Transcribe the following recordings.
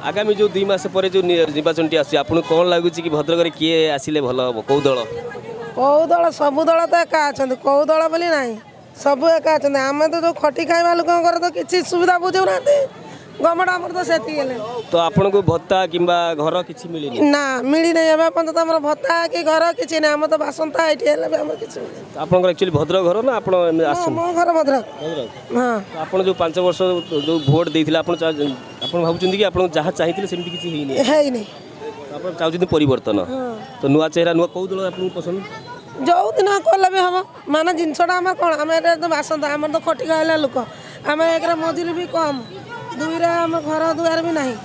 ଆଗାମୀ ଯେଉଁ 2 ମାସ ପରେ ଯେଉଁ ନିର୍ବାଚନଟି ଆସୁଛି, ଆପଣଙ୍କୁ କ'ଣ ଲାଗୁଛି କି ଭଦ୍ରକରେ କିଏ ଆସିଲେ ଭଲ ହେବ, କେଉଁ ଦଳ? କେଉଁ ଦଳ? ସବୁ ଦଳ ତ ଏକା ଅଛନ୍ତି। କେଉଁ ଦଳ ବୋଲି ନାହିଁ, ସବୁ ଏକା ଅଛନ୍ତି। ଆମେ ତ ଯେଉଁ ଖଟି ଖାଇବା ଲୋକଙ୍କର ତ କିଛି ସୁବିଧା ବୁଝୁନାହାନ୍ତି ଗଭର୍ଣ୍ଣମେଣ୍ଟ। ଆମର ତ ସେତିକି ହେଲେ। ତ ଆପଣଙ୍କୁ ଭତ୍ତା କିମ୍ବା ଘର କିଛି ମିଳିନି? ନା, ମିଳିନାହିଁ ଏବେ ପର୍ଯ୍ୟନ୍ତ ଆମର ଭତ୍ତା କି ଘର କିଛି ନାହିଁ। ଆମର ତ ବାସନ୍ତା ଏଇଠି ହେଲେ ବି ଆମର କିଛି ମିଳିନି। ତ ଆପଣଙ୍କର ଆକ୍ଚୁଆଲି ଭଦ୍ରକ ଘର ନା ଆପଣ ଏମିତି ଆସନ୍ତି? ମୋ ଘର ଭଦ୍ରକ। ଭଦ୍ରକ? ହଁ। ତ ଆପଣ ଯେଉଁ 5 ବର୍ଷ ଯେଉଁ ଭୋଟ ଦେଇଥିଲେ, ଆପଣ ଭାବୁଛନ୍ତି କି ଆପଣ ଯାହା ଚାହିଁଥିଲେ ସେମିତି କିଛି ହେଇନି? ହେଇନି। ତ ଆପଣ ଚାହୁଁଛନ୍ତି ପରିବର୍ତ୍ତନ। ତ ନୂଆ ଚେହେରା, ନୂଆ କେଉଁ ଦଳ ଆପଣଙ୍କୁ ପସନ୍ଦ? ଯୋଉ ଦିନ କଲେ ବି ହବ। ମାନେ ଜିନିଷଟା ଆମର କ'ଣ, ଆମେ ଏଇଟା ତ ବାସନ୍ତା, ଆମର ତ ଖଟି ଖାଇଲା ଲୋକ। ଆମେ ଏକରେ ମଜୁରୀ ବି କମ୍, ଦୁଇରେ ଆମ ଘର ଦୁଆର ବି ନାହିଁ,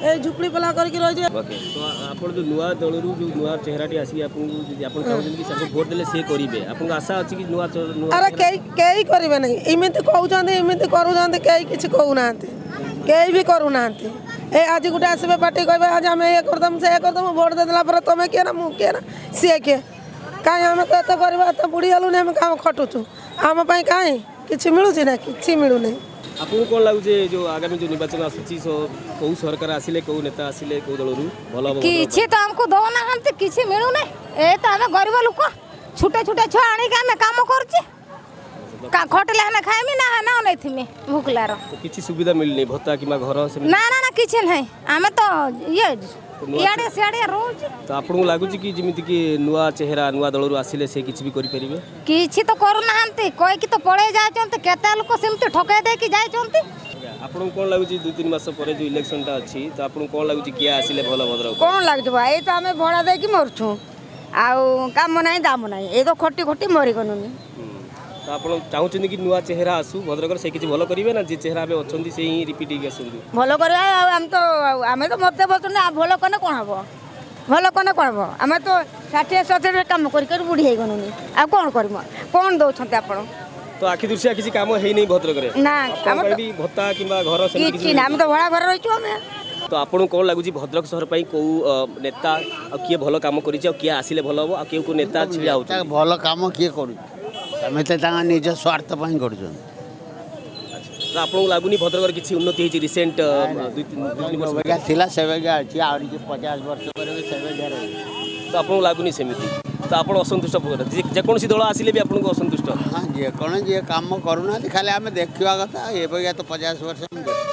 ଏଇ ଝୁପଡ଼ି ପଲା କରିକି ରହିଛୁ। ଓକେ, ତ ଆପଣ ଯେଉଁ ନୂଆ ଦଳରୁ ଯେଉଁ ନୂଆ ଚେହେରାଟି ଆସିକି ଆପଣଙ୍କୁ ଯଦି ଆପଣ ଚାହୁଁଛନ୍ତି କି ତାଙ୍କୁ ଭୋଟ ଦେଲେ ସେ କରିବେ, ଆପଣଙ୍କୁ ଆଶା ଅଛି କି ନୂଆ ଆରେ, କେହି କେହି କରିବେ ନାହିଁ। ଏମିତି କହୁଛନ୍ତି, ଏମିତି କରୁଛନ୍ତି, କେହି କିଛି କହୁନାହାନ୍ତି, କେହି ବି କରୁନାହାନ୍ତି। ଏ ଆଜି ଗୋଟେ ଆସିବେ ପାର୍ଟି, କହିବେ ଆଜି ଆମେ ଇଏ କରିଦେବୁ, ସେ କରିଦେବୁ। ଭୋଟ ଦେଇଦେଲା ପରେ ତମେ କିଏ ନା ମୁଁ କିଏ ନା ସିଏ କିଏ? କାହିଁ ଆମେ ତ ଏତେ କରିବା, ଏତେ ବୁଢ଼ୀ ହେଲୁନି, ଆମେ କାମ ଖଟୁଛୁ, ଆମ ପାଇଁ କାହିଁ କିଛି ମିଳୁଛି ନା କିଛି ମିଳୁନି। ଆପଣଙ୍କୁ କ'ଣ ଲାଗୁଛି, ଏ ଯେଉଁ ଆଗାମୀ ଯେଉଁ ନିର୍ବାଚନ ଆସୁଛି, କେଉଁ ସରକାର ଆସିଲେ, କେଉଁ ନେତା ଆସିଲେ, କେଉଁ ଦଳରୁ ଭଲ ହେବ ଭଦ୍ରକ? କିଛି ତ ଆମକୁ ଦଉନାହାନ୍ତି, କିଛି ମିଳୁନି। ଏ ତ ଆମେ ଗରିବ ଲୋକ, ଛୋଟ ଛୋଟ ଛୁଆ ଆଣିକି ଆମେ କାମ କରୁଛେ। ଖଟିଲେ ହେଲେ ଖାଇମି ନା ନା ଅନେଇଥିମି ଭୁକଲାର। ତ କିଛି ସୁବିଧା ମିଳିନି, ଭତ୍ତା କିମ୍ବା ଘର ସେମିତି? ନା ନା ନା, କିଛି ନାହିଁ। ଆମେ ତ ଇଏ ଇଆଡ଼େ ସିଆଡ଼େ ରହୁଛୁ। ତ ଆପଣଙ୍କୁ ଲାଗୁଛି କି ଯେମିତିକି ନୂଆ ଚେହେରା ନୂଆ ଦଳରୁ ଆସିଲେ ସେ କିଛି ବି କରିପାରିବେ? କିଛି ତ କରୁନାହାନ୍ତି, କହିକି ତ ପଳେଇ ଯାଉଛନ୍ତି। କେତେ ଲୋକ ସେମିତି ଠକେଇ ଦେଇକି ଯାଇଛନ୍ତି। ଆପଣଙ୍କୁ କ'ଣ ଲାଗୁଛି, 2-3 ମାସ ପରେ ଯେଉଁ ଇଲେକ୍ସନଟା ଅଛି, ତ ଆପଣଙ୍କୁ କ'ଣ ଲାଗୁଛି କିଏ ଆସିଲେ ଭଲ ଭଦ୍ରକ? କ'ଣ ଲାଗୁଛି? ଏଇ ତ ଆମେ ଭଡ଼ା ଦେଇକି ମରୁଛୁ, ଆଉ କାମ ନାହିଁ ଦାମ ନାହିଁ। ଏଇ ତ ଖଟି ଖଟି ମରିଗଲୁନି। ତ ଆପଣ ଚାହୁଁଛନ୍ତି କି ନୂଆ ଚେହେରା ଆସୁ ଭଦ୍ରକର, ସେ କିଛି ଭଲ କରିବେ, ନା ଯେ ଚେହେରା ଏବେ ଅଛନ୍ତି ସେ ହିଁ ରିପିଟ୍ ହେଇକି ଆସନ୍ତୁ? ଭଲ କରିବା। ଆଉ ଆମେ ତ ମତେ ବସୁନି। ଆଉ ଭଲ କଲେ କ'ଣ ହବ? ଭଲ କଲେ କ'ଣ ହବ? ଆମେ ତ 60 70 କାମ କରି କରି ବୁଢ଼ୀ ହେଇଗଲୁନି। ଆଉ କ'ଣ କରିବୁ? କ'ଣ ଦେଉଛନ୍ତି ଆପଣ? ତ ଆଖି ଦୃଶିଆ କିଛି କାମ ହେଇନି ଭଦ୍ରକରେ? ନା। ଆପଣଙ୍କ ଆମ ପାଇଁ ବି ଭତ୍ତା କିମ୍ବା ଘର ସେମିତି କିଛି ନା, ଆମେ ତ ଭଡ଼ା ଘରେ ରହିଛୁ ଆମେ। ତ ଆପଣଙ୍କୁ କ'ଣ ଲାଗୁଛି, ଭଦ୍ରକ ସହର ପାଇଁ କେଉଁ ନେତା ଆଉ କିଏ ଭଲ କାମ କରିଛି, ଆଉ କିଏ ଆସିଲେ ଭଲ ହେବ, ଆଉ କେଉଁ କେଉଁ ନେତା ଛିଡ଼ା ହେଉଛନ୍ତି? ଭଲ କାମ କିଏ କରୁଛି? ସମସ୍ତେ ତାଙ୍କ ନିଜ ସ୍ୱାର୍ଥ ପାଇଁ କରୁଛନ୍ତି। ତ ଆପଣଙ୍କୁ ଲାଗୁନି ଭଦ୍ରକର କିଛି ଉନ୍ନତି ହେଇଛି ରିସେଣ୍ଟ 2-3 ବର୍ଷ? ଯୋଉବାଗିଆ ଥିଲା ସେବାଗିଆ ଅଛି। ଆହୁରି କି 50 ବର୍ଷ ପରେ ବି ସେବାଗିଆ ରହିବ। ତ ଆପଣଙ୍କୁ ଲାଗୁନି ସେମିତି? ତ ଆପଣ ଅସନ୍ତୁଷ୍ଟ ଯେକୌଣସି ଦଳ ଆସିଲେ ବି ଆପଣଙ୍କୁ ଅସନ୍ତୁଷ୍ଟ? ହଁ, ଯେକୌଣସି ଯିଏ କାମ କରୁନାହାନ୍ତି, ଖାଲି ଆମେ ଦେଖିବା କଥା। ଏବାଗିଆ ତ 50 ବର୍ଷ ଆମେ ଦେଖୁଛୁ।